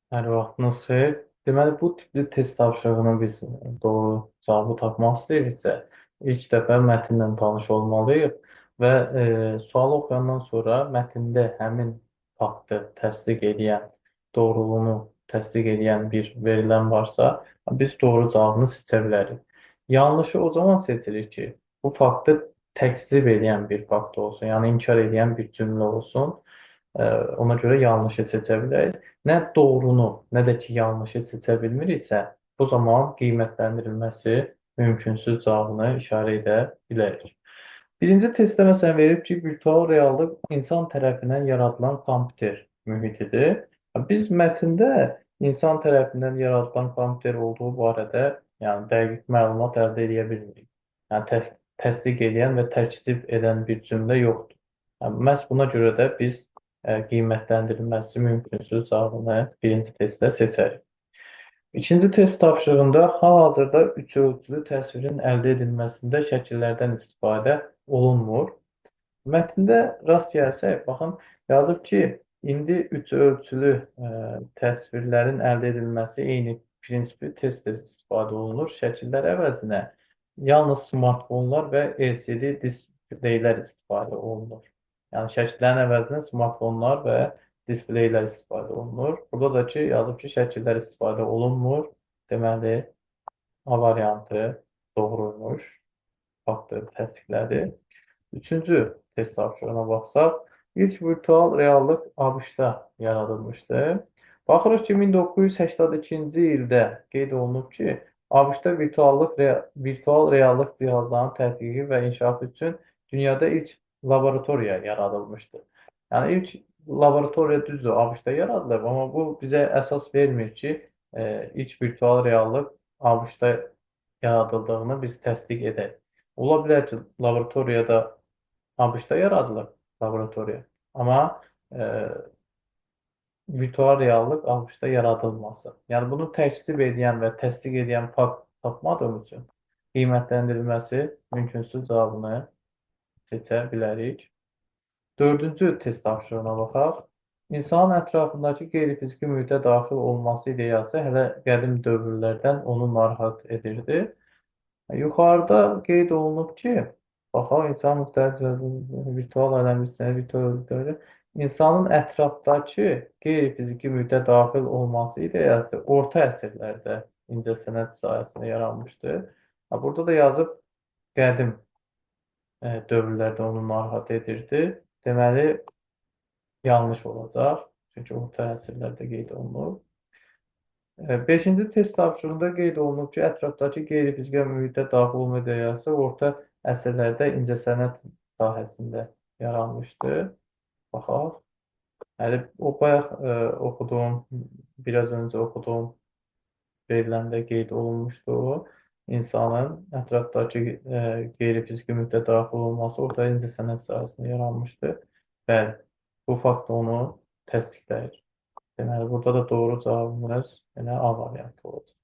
Hər vaxtınız xeyir. Deməli, bu tipli test tapşırığını biz doğru cavabı tapmaq istəyiriksə, ilk dəfə mətnlə tanış olmalıyıq və sualı oxuyandan sonra mətndə həmin faktı təsdiq edən, doğruluğunu təsdiq edən bir verilən varsa, biz doğru cavabını seçə bilərik. Yanlışı o zaman seçirik ki, bu faktı təkzib edən bir fakt olsun, yəni inkar edən bir cümlə olsun. Ona görə yanlışı seçə bilərik. Nə doğrunu, nə də ki yanlışı seçə bilmiriksə, bu zaman qiymətləndirilməsi mümkünsüz cavabını işarə edə bilərik. Birinci testdə məsələn verib ki, virtual reallıq insan tərəfindən yaradılan kompüter mühitidir. Biz mətndə insan tərəfindən yaradılan kompüter olduğu barədə, yəni dəqiq məlumat əldə edə bilmirik. Yəni təsdiq edən və təkzib edən bir cümlə yoxdur. Yəni, məhz buna görə də biz qiymətləndirilməsi mümkünsüz cavabını birinci testdə seçərik. İkinci test tapşırığında hal-hazırda üç ölçülü təsvirin əldə edilməsində şəkillərdən istifadə olunmur. Mətndə rast gəlsək, baxın, yazıb ki, indi üç ölçülü təsvirlərin əldə edilməsi eyni prinsipi tez-tez istifadə olunur. Şəkillər əvəzinə yalnız smartfonlar və LCD displeylər istifadə olunur. Yəni, şəkillərin əvəzinə smartfonlar və displeylər istifadə olunur. Burada da ki, yazıb ki, şəkillər istifadə olunmur. Deməli, A variantı doğruymuş. Faktı təsdiqlədi. Üçüncü test tapşırığına baxsaq, ilk virtual reallıq ABŞ-da yaradılmışdı. Baxırıq ki, 1982-ci ildə qeyd olunub ki, ABŞ-da virtual reallıq cihazlarının tədqiqi və inkişafı üçün dünyada ilk laboratoriya yaradılmışdı. Yəni, ilk laboratoriya düzdür, ABŞ-da yaradılıb, amma bu bizə əsas vermir ki, ilk virtual reallıq ABŞ-da yaradıldığını biz təsdiq edək. Ola bilər ki, laboratoriyada ABŞ-da yaradılıb laboratoriya, amma virtual reallıq ABŞ-da yaradılması. Yəni, bunu təkzib edən və təsdiq edən fakt tapmadığım üçün qiymətləndirilməsi mümkünsüz cavabını seçə bilərik. Dördüncü test tapşırığına baxaq. İnsanın ətrafındakı qeyri-fiziki mühitə daxil olması ideyası hələ qədim dövrlərdən onu narahat edirdi. Yuxarıda qeyd olunub ki, baxaq, insan müxtəlif virtual aləm hissəni, virtual insanın ətrafdakı qeyri-fiziki mühitə daxil olması ideyası orta əsrlərdə incəsənət sahəsində yaranmışdı. Burada da yazıb qədim dövrlərdə onu narahat edirdi. Deməli, yanlış olacaq. Çünki orta əsrlərdə qeyd olunub. Beşinci test tapşırığında qeyd olunub ki, ətrafdakı qeyri-fiziki mühitə daxil olma ideyası orta əsrlərdə incəsənət sahəsində yaranmışdı. Baxaq. Yəni, o bayaq oxuduğum, biraz öncə oxuduğum veriləndə qeyd olunmuşdu o. İnsanın ətrafdakı qeyri-fiziki mühitə daxil olması orta incəsənət sahəsində yaranmışdı. Bəli, bu fakt onu təsdiqləyir. Deməli, burada da doğru cavabımız elə A variantı olacaq.